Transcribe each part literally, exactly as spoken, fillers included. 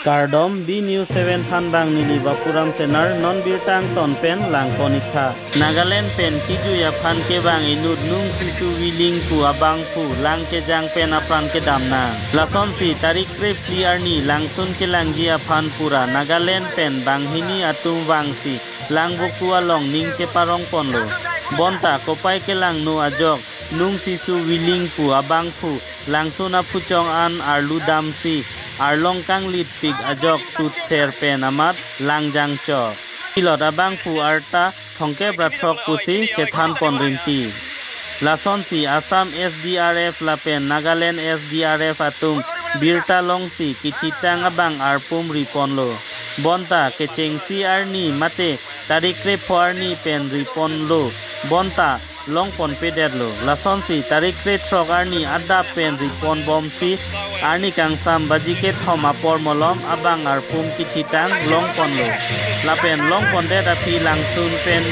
Kardom, B News seven thanbang neli Bapuram Senar, non birta angton pen langpon-iktha. Nagaland pen kijui aphan kevang inut Nungsisu Willing pu abangphu lang kejang pen apran kedam nang. Lasonsi tarik krephli arni langsun kelangji aphan pura Nagaland pen banghini atum vangsi langvoku along ning cheparongponlo. Bonta kopai kelangno ajok Nungsisu Willing pu abangphu langsun aphuchong an arlu damsi arlong kanglitpik ajok tutser pen amat langjangchok. Pilot abangphu arta thomkep ra throk pusi chethanpon rinti. Lasonsi Assam S D R F lapen Nagaland S D R F atum birta longsi kithitang abang arpum riponlo. Bonta kechengsi arni mate tarik krepho arni pen riponlo. Bonta longponpedetlo. Lasonsi tarik krethrok arni adap pen riponbomsi arni kangsam baji kethom apor malom abang arpum kithitang longponlo. Lapen longpondet aphi langsun pen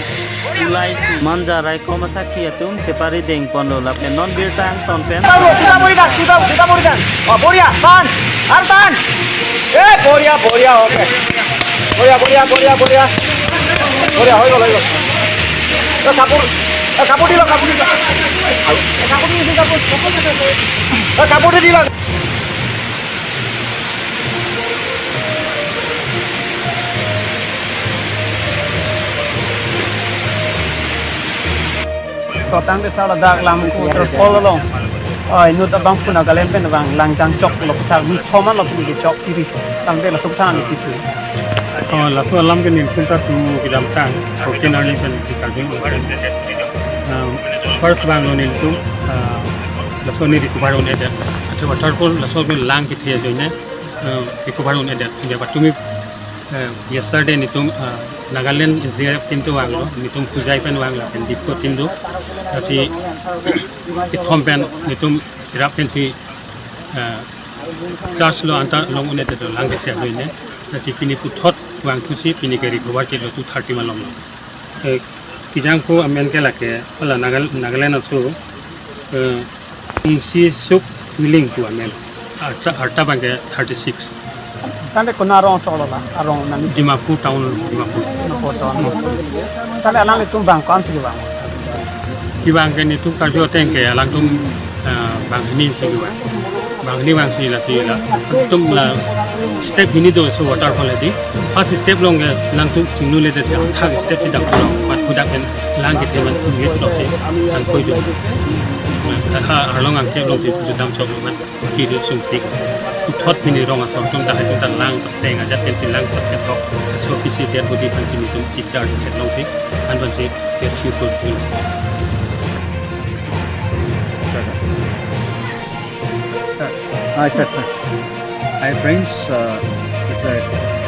ulaisi Manja raikom asakhi atum cheparidengponlo. Lapen non birta angton pen. Kita murikan, kita, kita murikan. Oh, boria, tahan. Tahan, tahan. Eh, boria, boria, oke. Boria, boria, boria, boria. Boria, hoi gol, hoi gol. Eh, kapur, eh, kapur dilo, kapur dilo. Eh, kapur dilo, kapur, kapur dilo. Eh, kapur dilo. Totang desa ladak lam ko waterfall along. Ah, inut abangphu Nagaland pen abang langjangchoklo, puthak ni thoman lo pini kechok kiri. Tangte laso than ni kitu. Oh, laso alam ke nelitum ta tu kedamtang, fourteen arni pen di Karbi Anglong pen. Ah, first abang lo nelitum, ah, laso ni recover un-edet. Acha waterfall laso pen lang kethe ajoine, ah, recover un-edet. Ya patumi, eh, yesterday nelitum, ah, Nagaland S D R F team tu vanglo, nelitum Hojai pen vanglo, pen DIFF-CO team tu. Lasi kethom pen nelitum irap pensi, ah, church lo anta long un-edet, lang kethe ajoine. Lasi pini puthot vangthusi pini ke recover kilo two thirty malom lo. Eh, kejangphu amen ke lake, hala Nagal-, Nagaland aso, eh, Nungsisu Willing pu amen. Arta, arta abang ke thirty-six. Tangte konat arongso lo la, arong nangli? Dimapur town, Dimapur. Dimapur town. Tangte alanglitum bang ko-ansi kevang? Kevang ke nelitum karju ateng ke alangtum, ah, banghini si kevang. Banghini vangsi lasi la. Atum la step hini do laso waterfall hedi. First step along ke alangtum chingnuledet, third step si damthu lo. Mat pudak pen lang kethe amat ngit lo si. Angkoi do. Ha, arlong angkep along si damchok amat. Kiri sungtik. Puthot pini rong asor atum ta hai atum ta lang teng ajat pen si lang teng tok. Aso pisi dead body pen si nelitum chikchar theklongsi. Anban si rescue ko dun. Hi, sir, sir. Hi, friends. Uh, it's a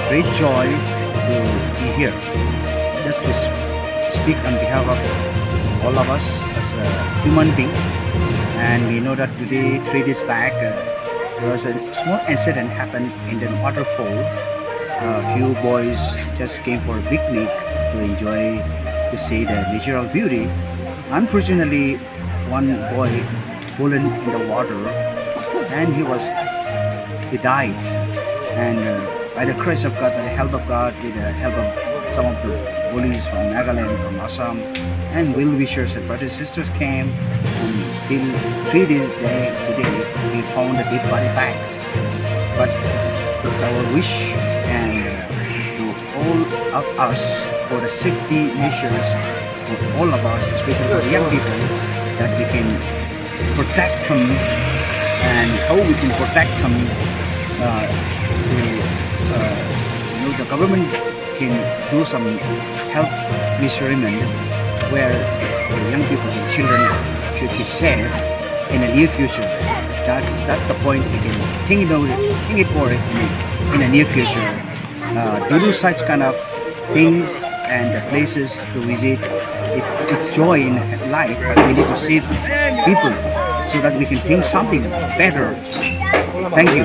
great joy to be here. Just to sp- speak on behalf of all of us as a human being. And we know that today, three days back, uh, there was a small incident happened in the waterfall. A few boys just came for a picnic to enjoy, to see the natural beauty. Unfortunately, one boy fallen in the water, and he was, he died. And, uh, by the grace of God, by the help of God, with the help of some of the police from Nagaland, from Assam, and well wishers and brothers and sisters came, and till three days day, today, we found the dead body back. But it's our wish and, uh, to all of us for the safety measures for all of us, especially for the young people, that we can protect them, and how we can protect them, uh, to, uh, you know, the government can do some help measurement where the young people, the children should be safe in the near future. That, that's the point we can think about it, think it for it in, in the near future. Uh, to do such kind of things and the places to visit, it's, it's joy in life, but we need to save people so that we can think something better. Thank you.